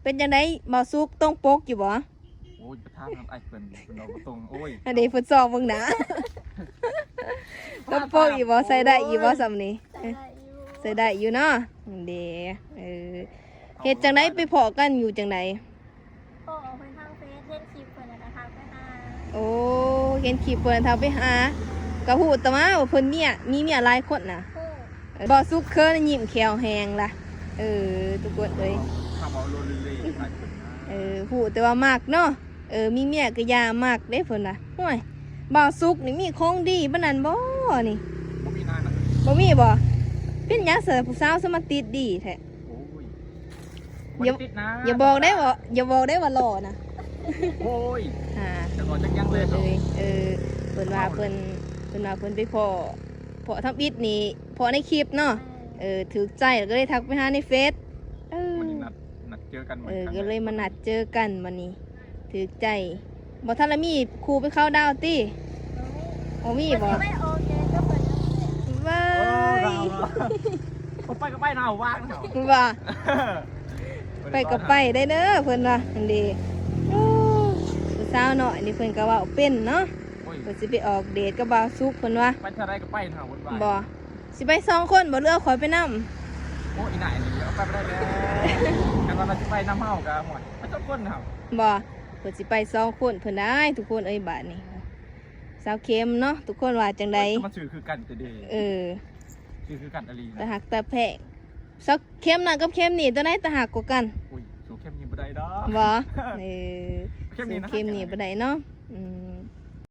ປັນຈັ່ງໃດ ບ່າວສຸກ ຕົງປົກຢູ່ບໍ່? ໂອ້ຍ ໄປຖາມນຳອ້າຍເພິ່ນ ເພິ່ນເວົ້າບໍ່ຕົງ. ໂອ້ຍ ອັນນີ້ເພິ່ນຊອກເບິ່ງໜ້າ ຕົງປົກຢູ່ບໍ່? ໃສ່ໄດ້ຢູ່ບໍ່ຊ່ຳນີ້? ໃສ່ໄດ້ຢູ່ ໃສ່ໄດ້ຢູ່ເນາະ. ເດ້ ເອີ ເຮັດຈັ່ງໃດ ໄປພໍ້ກັນຢູ່ຈັ່ງໃດ? ພໍ້ເພິ່ນທາງເຟສ ເຫັນຄລິບເພິ່ນ ແລ້ວກໍທັກໄປຫາ. ໂອ້ ເຫັນຄລິບເພິ່ນ ແລ້ວທັກໄປຫາ. ກໍຮູ້ແຕ່ວ່າເພິ່ນເມຍ ມີເມຍຫຼາຍຄົນນະ. ເອີ ບໍ່ສຸກເຂີນ ຍິ້ມແຂ້ວແຮງລະ. ເອີ ທຸກຄົນເອີຍ ເຮົາເວົ້າໂລເລໆ ເອີ ຮູ້ແຕ່ວ່າມັກເນາະ. ເອີ ມີເມຍກໍຢ່າມັກເດ້ເພິ່ນວ່າ. ໂອ້ຍ ບ່າວສຸກນີ້ມີຂອງດີປານນັ້ນບໍ່ນີ້? ບໍ່ມີນານະ. ບໍ່ມີບໍ່? ເປັນຫຍັງຊະ ຜູ້ສາວສະມາຕິດດີແທ້? ໂອ້ຍ ບໍ່ໄດ້ຕິດນາ. ຢ່າ ຢ່າບອກໄດ້ວ່າ ຢ່າບອກໄດ້ວ່າຫຼໍ່ນະ. ໂອ້ຍ ອ່າ ຈັກຫຼໍ່ຈັກຫຍັງເລີຍ. ເອີ ເພິ່ນວ່າເພິ່ນ ເພິ່ນວ່າເພິ່ນໄປພໍ້ ພໍ້ທຳອິດນີ້ ພໍ້ໃນຄລິບເນາະ. ເອີ ຖືກໃຈ ແລ້ວກໍເລີຍທັກໄປຫາໃນເຟສ. ເອີ ມັນນັດ ນັດເຈີກັນ ເອີ ກໍເລີຍມານັດເຈີກັນບັດນີ້ ຖືກໃຈ. ບໍ່ທັນລະມີຄູ່ໄປເຂົ້າດາວຕິ? ບໍ່ມີບໍ່? ໄປອອກແດດກັບເພິ່ນ. ວ້າຍ ບໍ່ໄປກໍໄປເນາະ ວ່າງເນາະ. ວ່າ ໄປກໍໄປໄດ້ເດີ ເພິ່ນວ່າ. ອັນນີ້ ໂອ້ ຜູ້ສາວເນາະ ອັນນີ້ເພິ່ນກໍເວົ້າເປັນເນາະ. ໂອ້ຍ ເພິ່ນຊິໄປອອກເດດກັບບ່າວສຸກ ເພິ່ນວ່າ. ໄປເທື່ອໃດກໍໄປເນາະ ບໍ່ ຊິໄປສອງຄົນບໍ່ ຫຼືເອົາຂ້ອຍໄປນຳ? ໂອ້ ອີ່ໜ້ານີ້ໄປບໍ່ໄດ້ເລີຍ. ຄັນວ່າລາວຊິໄປນຳເຮົາກໍ ໂອ້ຍ ໄປສອງຄົນເຮົາ. ບໍ່ ເພິ່ນຊິໄປສອງຄົນເພິ່ນໄດ້ ທຸກຄົນເອີຍ. ບາດນີ້ສາວເຂັມເນາະ ທຸກຄົນວ່າຈັ່ງໃດ? ເອີ ມັນຊື່ຄືກັນແຕ່ເດ. ເອີ ຊື່ຄືກັນອີ່ຫຼີນະ ຕາຮັກຕາແພງ. ສາວເຂັມນັ້ນກັບເຂັມນີ້ ຕົວໃດຕາຮັກກວ່າກັນ? ໂອ້ຍ ສູ້ເຂັມນີ້ບໍ່ໄດ້ດອກ. ບໍ່ ເອີ ເຂັມນີ້ນະ ເຂັມນີ້ບໍ່ໄດ້ເນາະ. ອືມ